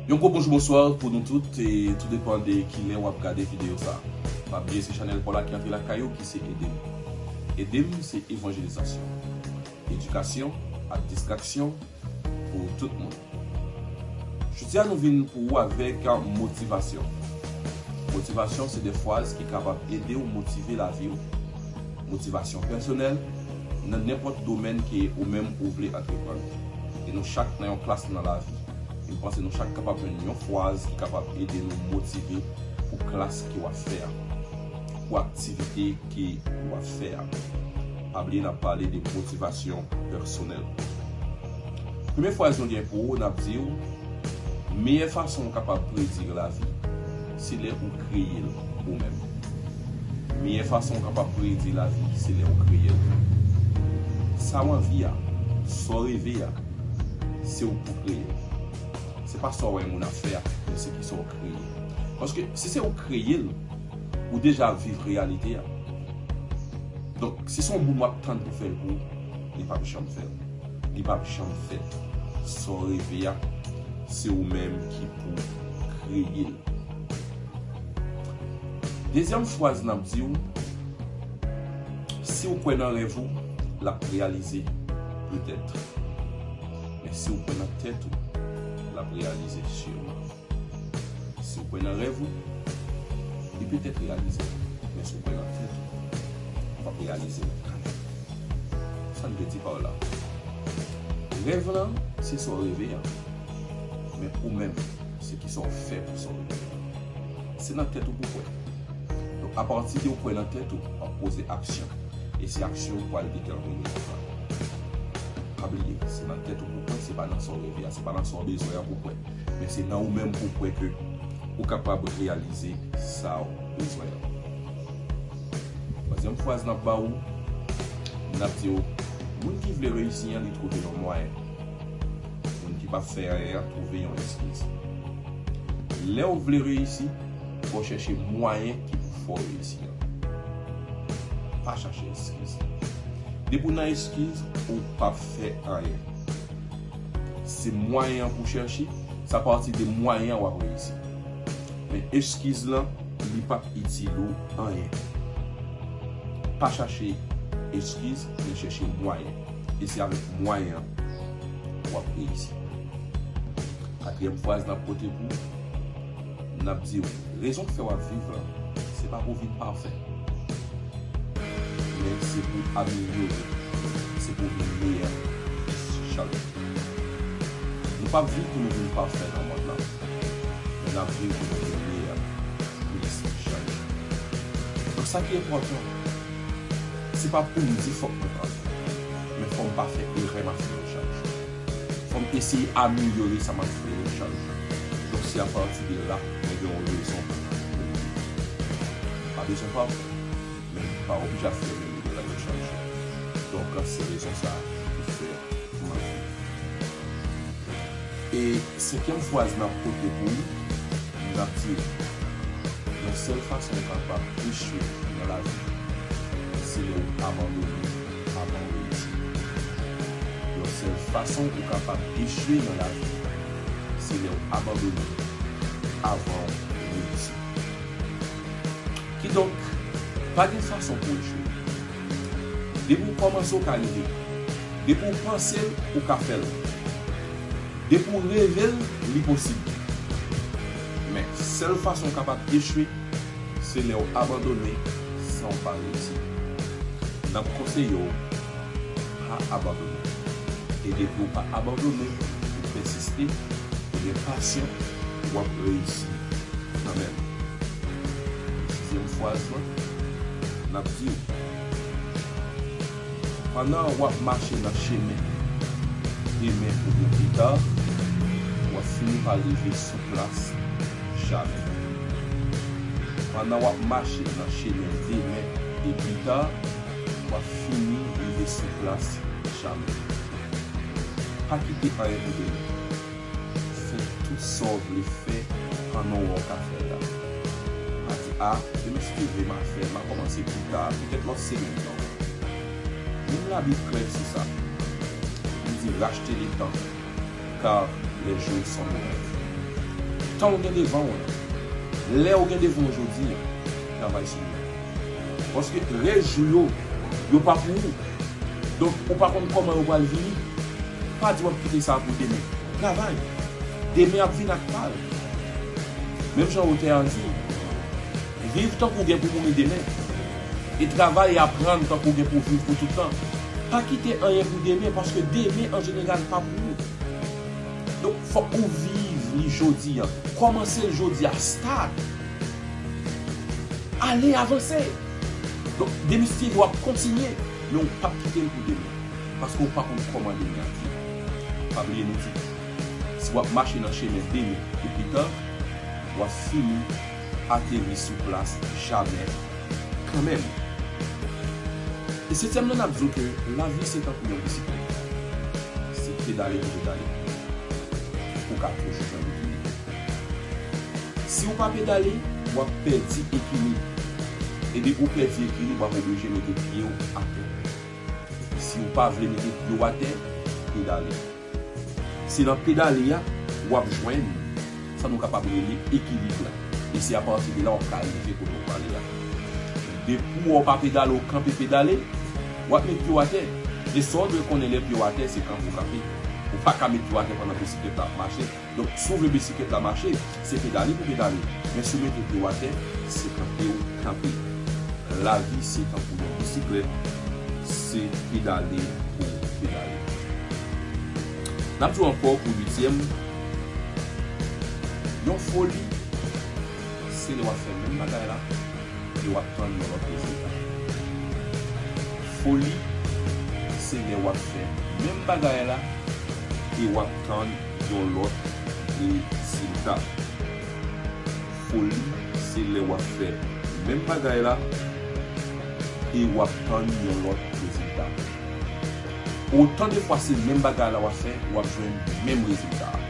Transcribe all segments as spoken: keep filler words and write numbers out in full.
Yon gwo bonjou, bonswa pou nou tout, e tou depann de kilè w ap gade videyo sa. Pa bliye, se chanèl pa w la ki antre lakay ou, ki se Ede m. Ede m, se evanjelizasyon, edikasyon ak distraksyon pou tout moun. Jodi a, nou vin pou ou avèk motivasyon. Motivasyon se de fraz ki kapab ede w motive lavi w. Motivasyon pèsonèl nan nenpòt domèn ke ou menm ou vle antreprann. E nou chak nan yon klas nan lavi. E m panse nou chak kapab jwenn yon fraz ki kapab ede nou motive pou klas ke w ap fè a, pou aktivite ke w ap fè a. Pa bliye, n ap pale de motivasyon pèsonèl. Premye fraz nou gen pou ou, n ap di w, meyè fason w kapab predi lavi, se lè ou kreye l ou menm. Meyè fason w kapab predi lavi, se lè ou kreye l. Sa w anvi a, sa w reve a, se ou k pou kreye l. Se pa sa w wè moun ap fè a, men se kisa w kreye. Paske si se ou k kreye l, ou deja viv reyalite a. Donk, si se yon moun w ap tann pou fè l pou ou, li p ap janm fè l. Li p ap janm fèt. Sa w reve a, se ou menm ki pou kreye l. Dezyèm fraz n ap di w, si w kwè nan rèv ou, l ap reyalize petèt. Men si w kwè nan tèt ou, l ap reyalize siman. Si w kwè nan rèv ou, li petèt reyalize. Men si w kwè nan tèt ou, w ap reyalize l kanmenm. Sa n vle di pa w la? Rèv lan, se sa w reve a. Men ou menm, se kisa w fè pou sa w reve a. Se nan tèt ou pou w kwè. Donk, apati de w kwè nan tèt ou, w ap poze aksyon. E se aksyon ou pral detèmine rèv la. Pa bliye, se nan tèt ou pou w kwè, se pa nan sa w reve a, se pa nan sa w bezwen an pou w kwè. Men se nan ou menm pou w kwè ke ou kapab reyalize sa w bezwen an. Twazyèm fraz n ap ba ou, n ap di w, moun ki vle reyisi an, li twouve yon mwayen. Moun ki p ap fè anyen an twouve yon eskiz. Lè w vle reyisi, fò w chèche mwayen ki pou fè w reyisi an. Pa chache eskiz. Depi w nan eskiz, ou p ap fè anyen. Se mwayen an pou w chèche, se apati de mwayen an w ap reyisi. Men eskiz lan, li p ap itil ou anyen. Pa chache eskiz, men chèche mwayen. E se avèk mwayen an w ap reyisi. Katriyèm fraz n ap pote pou ou, n ap di w, rezon k fè w ap viv lan, se pa pou w vin pafè, men se pou w amelyore, se pou w vin meyè chak jou. Nou p ap viv pou nou vin pafè nan mond lan, men n ap viv pou nou vin meyè plis chak jou. Donk, sa ki enpòtan, se pa pou m di fòk mwen pafè, men fò m pa fè erè m ap fè yo chak jou. Fò m eseye amelyore sa m ap fè yo chak jou. Donk, se apati de la, mwen gen yon rezon pou m viv. Pa bezwen pafè, men pa oblije ap fè menm erè yo chak jou. Donk, se rezon sa a ki fè m ap viv. E senkyèm fraz n ap pote pou ou, n ap di, yon sèl fason ou kapab echwe nan lavi, se lè ou abandone avan ou reyisi. Yon sèl fason ou kapab echwe nan lavi, se lè ou abandone avan ou reyisi. Kidonk, pa gen fason pou w echwe. Depi w kòmanse, w ka rive. Depi w panse l, ou ka fè l. Depi w reve l, li posib. Men, sèl fason w kapab echwe, se lè w abandone san w pa reyisi. N ap konseye w, pa abandone. E depi w pa abandone, ou pèsiste, ou gen pasyon, w ap reyisi kanmenm. Sizyèm fraz lan, n ap di w, pandan w ap mache nan chemen demen oubyen pita, w ap fini pa rive sou plas jamè. Pandan w ap mache nan chemen demen e pita, w ap fini rive sou plas jamè. Pa kite anyen pou demen. Fè tout sa w vle fè pandan w wè w ka fè l la. Pa di, a, demen si Dye vle, m a fè l, m a kòmanse pita, petèt lòt semèn, non. Menm Labib klè sou sa. Li di, racheter le temps, car les jours sont mauvais. Tan w gen devan w lan, lè w gen devan w jodi an, travay sou li. Paske rès jou yo, yo pa pou ou. Donk, ou pa konn kòman yo pral vini. Pa di w ap kite sa pou demen. Travay. Demen ap vin ak pa l. Menm jan otè a di, viv tankou w gen pou mouri demen. E travay e aprann tankou w gen pou viv pou tout tan. Pa kite anyen pou demen, paske demen an jeneral pa pou ou. Donk, fòk ou viv li jodi an. Kòmanse l jodi a, start. Ale, avanse. Donk, demen si w ap kontinye, men ou p ap kite l pou demen. Paske ou pa konn kòman demen ap vini. Pa bliye nou di, si w ap mache nan chemen demen e pita, w ap fini ateri sou plas jamè kanmenm. E setyèm nan, n ap di w ke lavi se tankou yon bisiklèt. Se pedale pou pedale pou w ka toujou jwenn ekilib. Si w pa pedale, w ap pèdi ekilib. E depi w pèdi ekilib, w ap oblije mete pye w atè. Si w pa vle mete pye w atè, pedale. Se nan pedale a, w ap jwenn sa nou kapab rele ekilib la. E se apati de la w ap ka rive kote w prale a. Depi w pa pedale, w kanpe pedale, w ap met pye w atè. E sa w dwe konnen, lè pye w atè, se kanpe w kanpe. Ou pa ka met pye w atè pandan bisiklèt la ap mache. Donk, si w vle bisiklèt la mache, se pedale pou pedale. Men si w mete pye w atè, se kanpe w kanpe. Lavi se tankou yon bisiklèt, se pedale pou pedale. N ap di w ankò pou uityèm, yon foli, se lè w ap fè menm bagay la, e w ap tann yon lòt rezilta. Foli, se lè w ap fè menm bagay la, e w ap tann yon lòt rezilta. Foli, se lè w ap fè menm bagay la e w ap tann yon lòt rezilta. Otan de fwa se menm bagay la w ap fè, w ap jwenn menm rezilta a.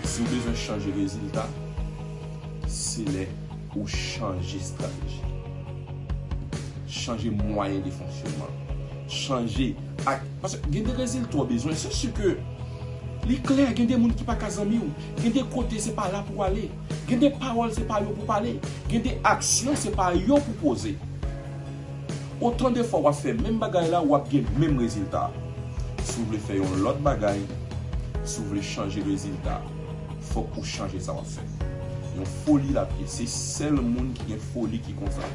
Si w bezwen chanje rezilta, se lè ou chanje estrateji, chanje mwayen de fonksyonman, chanje ak, paske gen de rezilta w bezwen, se si ke li klè, gen de moun ki pa ka zanmi w, gen de kote se pa la pou w ale, gen de pawòl se pa yo pou pale, gen de aksyon se pa yo pou poze. Otan de fwa w ap fè menm bagay la, w ap gen menm rezilta. Si w vle fè yon lòt bagay, si w vle chanje rezilta, fòk ou chanje sa w ap fè. Yon foli l ap ye. Se sèl moun ki gen foli ki konsa,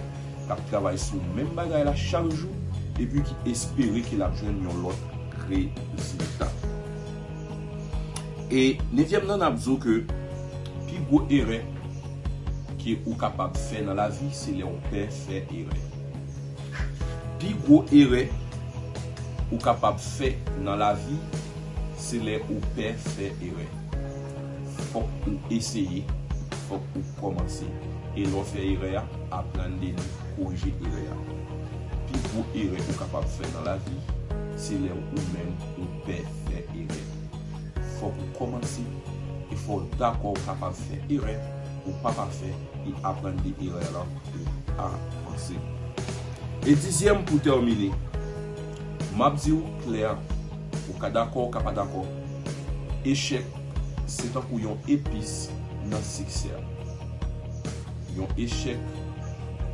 k ap travay sou menm bagay la chak jou, epi ki espere ke l ap jwenn yon lòt rezilta. E nevyèm nan, n ap di w ke pi gwo erè ke ou kapab fè nan lavi, se lè w pè fè erè. Pi gwo erè ou kapab fè nan lavi, se lè ou pè fè erè. Fòk ou eseye, fòk ou kòmanse. E lè w fè erè a, aprann de li, korije erè a. Pi gwo erè ou kapab fè nan lavi, se lè ou menm ou pè fè erè. Fòk ou kòmanse, e fò w dakò ou kapab fè erè, ou pa pafè, e aprann de erè la pou avanse. E dizyèm, pou tèmine, m ap di w klè, ou ka dakò, ou ka pa dakò, echèk se tankou yon epis nan siksè. Yon echèk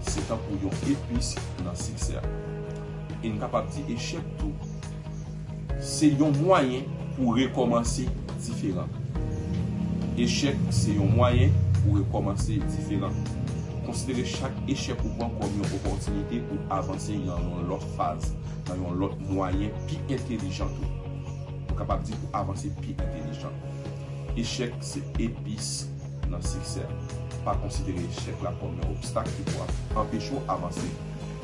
se tankou yon epis nan siksè. E n kapab di echèk tou, se yon mwayen pou rekòmanse diferan. Echèk se yon mwayen pou rekòmanse diferan. Konsidere chak echèk ou pran kòm yon opòtinite pou avanse nan yon lòt faz, nan yon lòt mwayen pi entèlijan tou. Nou kapab di pou avanse pi entèlijan. Echèk se epis nan siksè. Pa konsidere echèk la kòm yon obstak ki pou ap anpeche w avanse,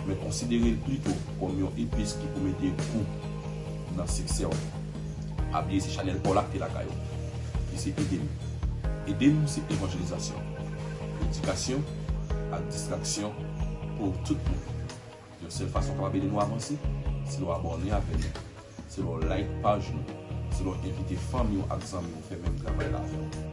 men konsidere l pito kòm yon epis ki pou mete gou nan siksè w. Pa bliye se chanèl pa w la ki te lakay ou, ki se Ede m. Ede m se evanjelizasyon, edikasyon ak distraksyon pou tout moun. Yon sèl fason w kapab ede nou avanse, se lè w abòne avè nou, se lè w like paj nou, se lè w envite fanmi w ak zanmi w fè menm travay la avè w.